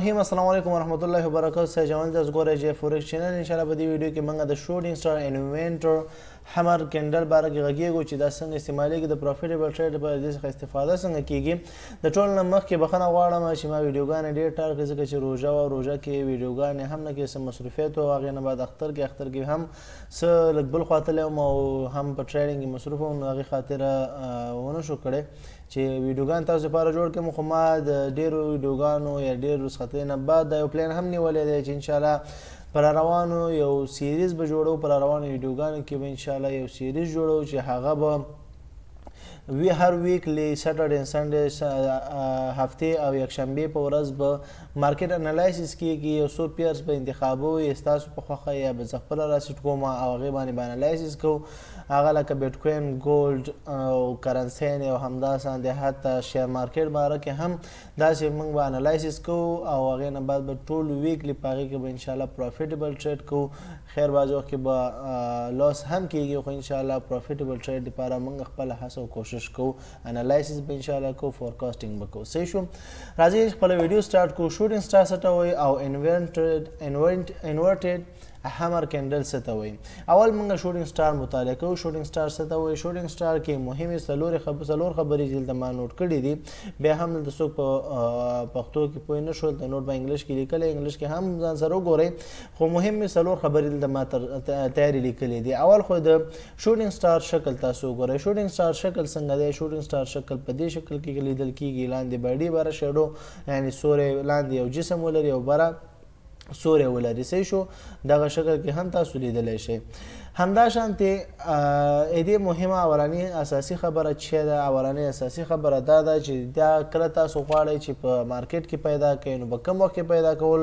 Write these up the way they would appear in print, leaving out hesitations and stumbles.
الرحیم السلام علیکم ورحمت الله وبرکاته. سه جوان تاسو ګورئ جی فورکس چینل. ان شاء الله په دې ویډیو کې موږ د شوټینګ سټار انوینټر همر کینډل باره کې غږیږو چې دا څنګه استعمالیږي، د پروفیټیبل ټریډ لپاره دې څخه استفاده څنګه کیږي. د ټولو نه مخکې بخښنه غواړم چې ما ویډیوګانې ډېر ټار کړې، ځکه چې روژه وه، روژه کې ویډیوګانې هم نه کې، څه مصروفیت و، هغې نه بعد اختر کې هم څه لږ بل خوا تللی وم او هم په ټریډینګ کې مصروف وم، نو هغې خاطر ونه شو کړی چې ویډیوګان تاسو لپاره جوړ کړم. خو ما د ډیرو ویډیوګانو یا ډیر رخصتۍ نه بعد دا یو پلان هم نیولی دی چې انشاءالله پر روانو یو سیریز به جوړو، پر روانو ویډیوګانو کې به انشاءالله یو سیریز جوړو چې هغه به وی هر ویکلی سټرډے اینډ سنډے هفته او یکشنبه په ورځ به مارکیټ انالایسس کیږي. یو څو پیئرز به انتخابوي ستاسو په خوښه یا به زه خپله راسیټ کوم او هغې باندې به انالایسس کوو، هغه لکه بیټ کوین، ګولډ او کرنسي او همداسان د حتی شیر مارکیټ باره کې هم داسې موږ به انالایسس کوو او هغې نه بعد به ټول ویکلی په هغې کې به انشاءالله پروفیټیبل ټریډ کوو. خیر بعضې وخت کې به لاس هم کیږي، خو انشاءالله پروفیټیبل ټریډ لپاره موږ خپله هڅه او کوشش کوو، انالایسس به انشاءالله کوو، فورکاسټینګ به کوو. صحیح شو، راځئ خپله ویډیو سټارټ کوو. شوټینګ سټار څه ته وایي او انورټډ همر کینډل څه ته وایي؟ اول موږ شوټینګ سټار مطالعه کوو. شوټینګ سټار څه ته وایي؟ شوټینګ سټار کې مهمې څلور خبرې چې دلته ما نوټ کړې دي، بیا هم دلته څوک په پښتو کې پوه نه شول، د نوټ به انګلیش کې لیکلی، انګلیش کې هم ځان سره وګورئ، خو مهمې څلور خبرې دلته ما تر تیارې لیکلې دي. اول خو د شوټینګ سټار شکل تاسو وګورئ. شوټینګ سټار شکل څنګه دی؟ شوټینګ سټار شکل په دې شکل کې لیدل کیږي، لاندې باډي بره شیډو، یعنی سوری لاندې یو جسم ولري او بره سوری ولري. صحیح شو، دغه شکل کې هم تاسو لیدلی شئ. همدا شانتې دې مهمه اولنۍ اساسي خبره چې ده، اولنۍ اساسي خبره دا ده چې دا کله تاسو غواړئ چې په مارکیټ کې پیدا کړئ، نو په کوم وخت کې پیدا کول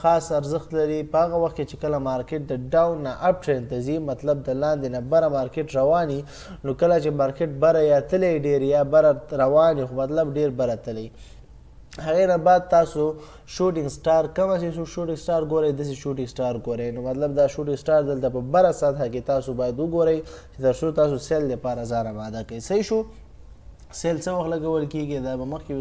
خاص ارزښت لري؟ په هغه وخت کې چې کله مارکیټ د ډاون نه اپ ټرند ته ځي، مطلب د لاندې نه بره مارکیټ رواني، نو کله چې مارکیټ بره یا تللی ډیر یا بره رواني، خو مطلب ډیر بره تللی، هغې نه بعد تاسو شوټینګ سټار کوم چې شوټینګ سټار ګورئ، داسې شوټینګ سټار ګورئ، نو مطلب دا شوټینګ سټار دلته په بره سطحه کې تاسو باید وګورئ چې تر څو تاسو سیل لپاره ځان آماده کړئ. صحیح شو، سیل څه وخت لګول کیږي دا به مخکې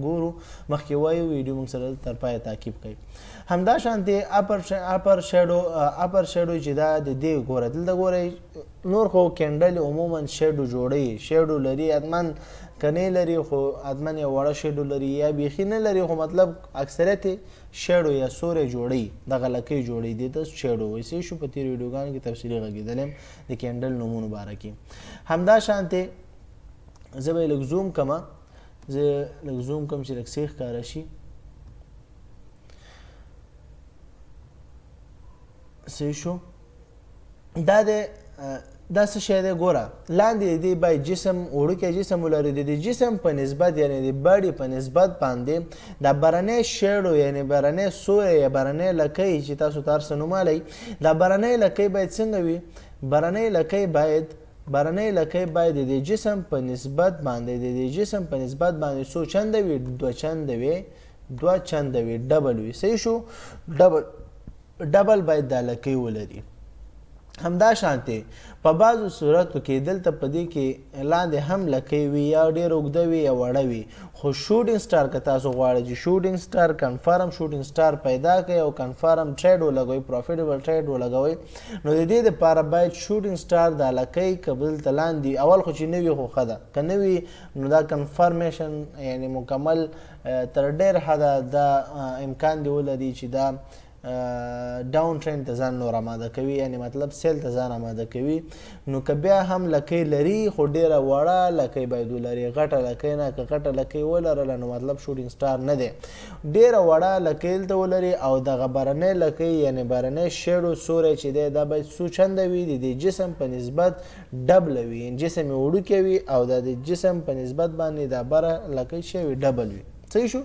ګورو، مخکې وایو، ویډیو موږ سره تر پایه تعقیب کړئ. همدا شانتې اپر شیډو، اپر شیډو چې دا د دې ګوره دلته ګورئ، نور خو کینډل عموما شیډو جوړوي، شیډو لري، حتما که نه لري خو حتما یو وړه شیډو لري یا بیخي نه لري، خو مطلب اکثریت یې شیډو یا سوری جوړوي، دغه لکۍ جوړوي، دې ته شیډو وایي. صحیح شو، په تېرو ویډیوګانو کې تفصیلي غږېدلی یم د کینډل نومونو باره کې. همدا شانتې زه به یې لږ زوم کړم، زه لږ زوم کړم چې لږ څه ښکاره شي. صحیح شو، دا د دا څه شی دی؟ ګوره لاندې د دې باید جسم وړوکی جسم ولري، د دې جسم په نسبت یعنی د باډي په نسبت باندې دا برنۍ شیډو یعنی برنۍ سوری یا برنۍ لکۍ چې تاسو ته هر څه نومالئ، دا برنۍ لکۍ باید څنګه وي؟ برنۍ لکۍ باید د دې جسم په نسبت باندې د دې جسم په نسبت باندې څو چنده وي؟ دوه چنده وي، دوه چنده وي، ډبل وي. صحیح شو، ډبل باید دا لکۍ ولري. همدا شانتې په بعضو صورتو کې دلته په دې کې لاندې هم لکۍ وي، یا ډېر اوږده وي یا وړه وي، خو شوټینګ سټار که تاسو غواړئ چې شوټینګ سټار کنفرم شوټینګ سټار پیدا کړئ او کنفرم ټریډ ولګوئ، پروفیټیبل ټریډ ولګوئ، نو د دې لپاره باید شوټینګ سټار دا لکۍ که دلته لاندې اول خو چې نه وي خو ښه ده، که نه وي نو دا کنفرمیشن یعنی مکمل تر ډېر حده دا امکان دی ولري چې دا ډاون ټرند ته ځان نور آماده کوي، یعنی مطلب سیل ته ځان آماده کوي. نو که بیا هم لکۍ لري خو ډیره وړه لکۍ باید ولري، غټه لکۍ نه، که غټه لکۍ ولرله نو مطلب شوټینګ سټار نه دی. ډیره وړه لکۍ دلته ولري او دغه برنۍ لکۍ یعنی برنۍ شیډو سوری چې دی دا باید څو چنده وي؟ د دې جسم په نسبت ډبل وي، یعنی جسم یې وړوکی وي او د جسم په نسبت باندې دا بره لکۍ شی وي، ډبل وي. صحیح شو،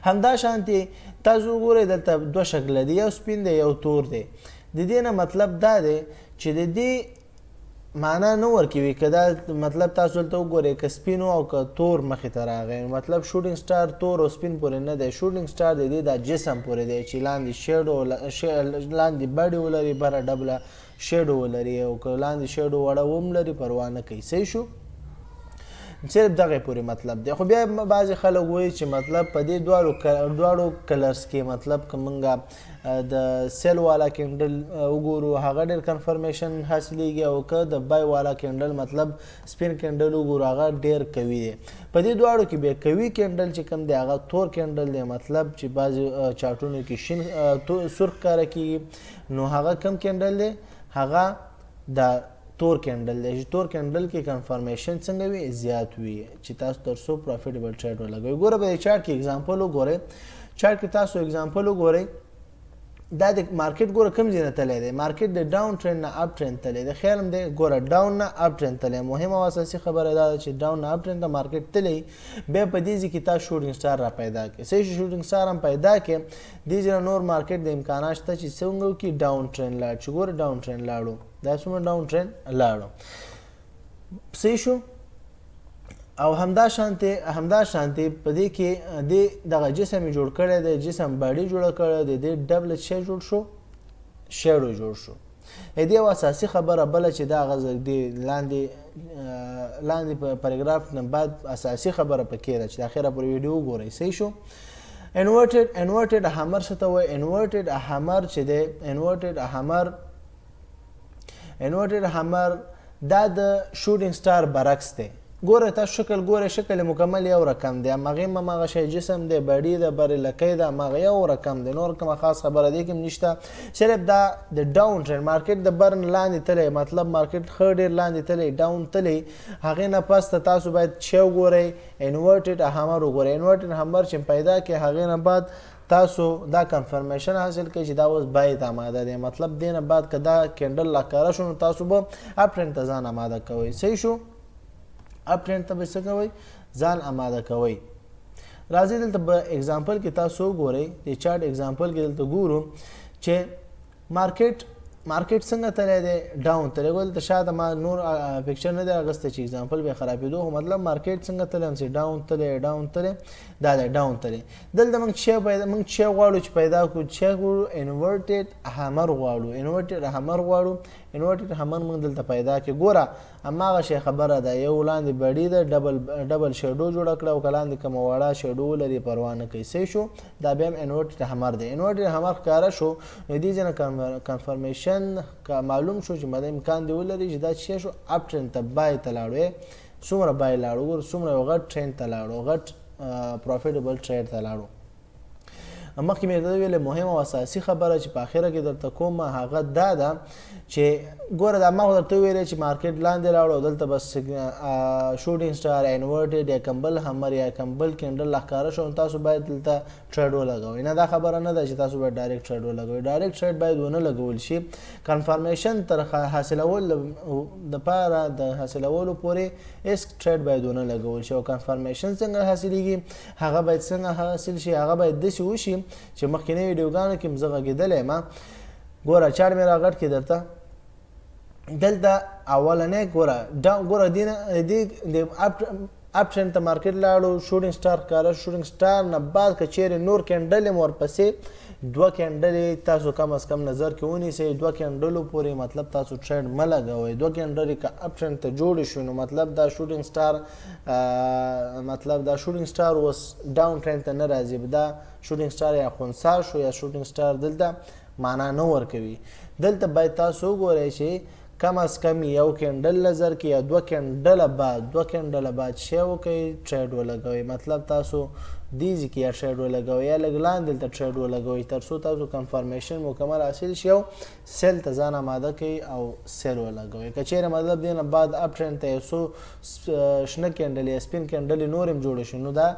همدا شانتې تاسو وګورئ دلته دوه شکله دي، یو سپین دی یو تور دی. د دې نه مطلب دا دی چې د دې معنا نه ورکوي، که دا مطلب تاسو دلته وګورئ که سپین او که تور مخې ته راغی، مطلب شوټینګ سټار تور او سپین پورې نه دی، شوټینګ سټار د دې دا جسم پورې دی چې لاندې شیډو لاندې بډې ولري، بره ډبله شیډو ولري او که لاندې شیډو وړه هم لري پروا نه کوي. صحیح شو، صرف دغه پورې مطلب دی. خو بیا بعضې خلک وایي چې مطلب په دې دواړو colours کې مطلب که مونږ د sell والا candle وګورو هغه ډیر confirmation حاصلیږي، او که د buy والا candle مطلب سپین candle وګورو هغه ډیر قوي دی. په دې دواړو کې بیا قوي candle چې کوم دی هغه تور candle دی، مطلب چې بعضې چارټونو کې شین سرخ ښکاره کیږي، نو هغه کوم candle دی؟ هغه د تور candle دی. چې تور candle کې confirmation څنګه وي؟ زیات وي چې تاسو تر څو profitable trade ولګوئ. ګوره په دې چارټ کې example وګورئ، چارټ کې تاسو example وګورئ، دا د market ګوره کوم ځای نه تللی دی، market د down trend نه up trend تللی دی، خیال هم دی ګوره down نه up trend تللی. مهمه او اساسي خبره دا ده چې down نه up trend ته market تللی، بیا په دې ځای کې تاسو shooting star را پیدا کړئ. صحیح شو، shooting star هم پیدا کړئ، دې ځای نه نور market د امکانات شته چې څنګه وکړي down trend لاړ شي. ګوره down trend لاړو، دا څومره down trend لاړو، صحیح شو. او همدا شانتي په دې کې دې دغه جسم یې جوړ کړی دی، جسم body جوړه کړی دی، دې double شی جوړ شو، shadow جوړ شو. د دې یوه اساسي خبره بله چې دا هغه دې لاندې په paragraph نه بعد اساسي خبره پکې ده چې د اخره پورې ویډیو وګورئ. صحیح شو. inverted hammer څه ته وایي؟ inverted hammer چې دی، inverted hammer دا د shooting star برعکس دی. ګوره تاسو شکل ګوره، شکل مکمل یو رقم دی، هماغې هم هماغه شی جسم دی، body ده، برې لکۍ ده، هماغه یو رقم دی، نور کومه خاص خبره دې کې هم نشته. صرف دا د down trend market د بر نه لاندې تللی، مطلب market ښه ډېر لاندې تللی، down تللی، هغې نه پس ته تاسو باید شی وګورئ، inverted hammer وګورئ. inverted hammer چې پیدا کړئ هغې نه بعد تاسو دا confirmation حاصل کړئ چې دا اوس buy ته آماده دی، مطلب دې نه بعد که دا candle لا ښکاره شو نو تاسو به up trend ته ځان آماده کوئ. صحیح شو، up trend ته به څه کوئ؟ ځان آماده کوئ. راځئ دلته به example کې تاسو وګورئ، د chart example کې دلته ګورو چې market څنګه تللی دی، down تللی. ګوره دلته شاته ما نور picture نه دی اخیستی چې example به خرابېدو، خو مطلب market څنګه تللی، همسې down تللی، down تللی، دا دی down تللی. دلته موږ شی غواړو چې پیدا کړو، شی غواړو inverted hammer غواړو، inverted hammer غواړو، inverted hammer موږ دلته پیدا کړو. ګوره هماغه شی خبره ده، یو لاندې body ده، double shadow جوړه کړه، او که لاندې کومه وړه shadow ولري پروا نه کوي. صحیح شو، دا بیا هم inverted hammer دی. inverted hammer ښکاره شو، نو دې ځای نه confirmation معلوم شو چې مده امکان دی ولري چې دا شی شو up trend ته buy ته لاړو. څومره buy لاړو، ګوره څومره یو غټ trend ته لاړو، غټ profitable trade ته لاړو. مخکې مې درته ویلې مهمه او اساسي خبره چې په اخره کې درته کوم هغه دا ده چې ګوره دا ما خو درته ویلې چې market لاندې لاړو، دلته بس shooting star inverted یا کوم بل hammer یا کوم بل candle لا ښکاره شو، نو تاسو باید دلته trade ولګوئ. نه دا خبره نه ده چې تاسو باید direct trade ولګوئ، direct trade باید ونه لګول شي. confirmation تر حاصلولو دپاره د حاصلولو پورې هېڅ trade باید ونه لګول شي. او confirmation څنګه حاصلېږي، هغه باید څنګه حاصل شي، هغه باید داسې وشي چې مخکینی ویډیوګانو کې هم زه غږېدلی یم. ګوره chart مې راغټ کړي درته، دلته اولنی ګوره down، ګوره دې نه، دې د up trend ته market لاړو، shooting star ښکاره شو، shooting star نه بعد که چیرې نور candle هم ورپسې دوه candle ې تاسو کم از کم نظر کې ونیسئ، دوه candle و پورې مطلب تاسو trade مه لګوئ. دوه candle ې که up trend ته جوړې شو نو مطلب دا shooting star، مطلب دا shooting star اوس down trend ته نه راځي، دا shooting star یا خنثا شو یا shooting star دلته معنا نه ورکوي. دلته باید تاسو وګورئ چې کم از کم یو candle نظر کې یا دوه candle ه بعد، دوه candle ه بعد شی وکئ، trade ولګوئ. مطلب تاسو دې ځای کې یا trade ولګوئ یا لږ لاندې دلته trade ولګوئ تر څو تاسو confirmation مکمل حاصل شي او sell ته ځان آماده کړئ او sell ولګوئ. که چیرې مطلب دې نه بعد up trend ته یو څو شنه candle یا سپین candle نور هم جوړ شي نو دا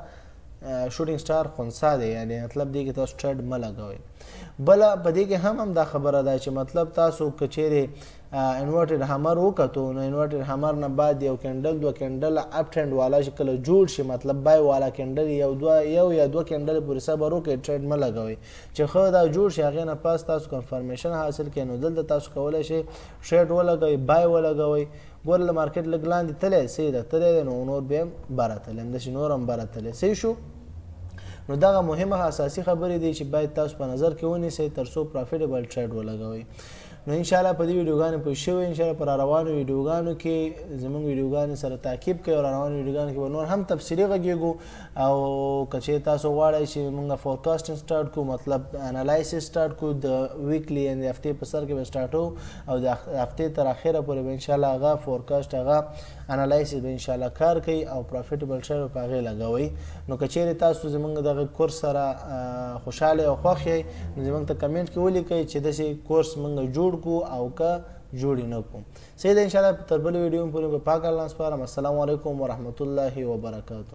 shooting star خنثا دی، یعنی مطلب دې کې تاسو trade مه لګوئ. بله په دې کې هم دا خبره ده چې مطلب تاسو که چیرې inverted hammer وکتو نو inverted hammer نه بعد یو candle دوه candle up trend والا چې کله جوړ شي، مطلب buy والا candle یو یا دوه candle پورې صبر وکړئ، trade مه لګوئ. چې ښه دا جوړ شي هغې نه پس تاسو confirmation حاصل کړئ نو دلته تاسو کولی شئ trade ولګوئ، buy ولګوئ. ګوره له market لږ لاندې تللی، صحیح ده تللی دی، نو نور بیا هم بره تللی، همداسې نور هم بره تللی. صحیح شو. نو دغه مهمه اساسي خبرې دي چې باید تاسو په نظر کې ونیسئ تر څو profitable trade ولګوئ. نو ان شاء الله په دې ویډیوګانو پوه شوي. ان شاء الله په روانو ویډیوګانو کې زموږ ویډیوګانې سره تعقیب کړئ او روانو ویډیوګانو کې به نور هم تفصیلي غږیږو. او که چېرې تاسو غواړئ چې موږ فورکاسټینګ سټارټ کو، مطلب انالایسس سټارټ کو، د ویکلی یعنی د هفتې په سر کې به سټارټو او د هفتې تر اخره پورې به ان شاء الله هغه فورکاسټ، هغه انالایسس به ان شاء الله کار کوي او پروفیټبل شیر به په هغې لګوئ. نو که چیرې تاسو زمونږ دغه کورس سره خوشاله او خوښ یئ، نو زمونږ ته کمنټ کې ولیکئ چې داسې کورس مونږ جوړ کو او که جوړ نه کو. صحیح ده. ان شاء الله تر بلې ویډیو پورې په پاک الله سپارم. السلام علیکم ورحمت الله وبرکاته.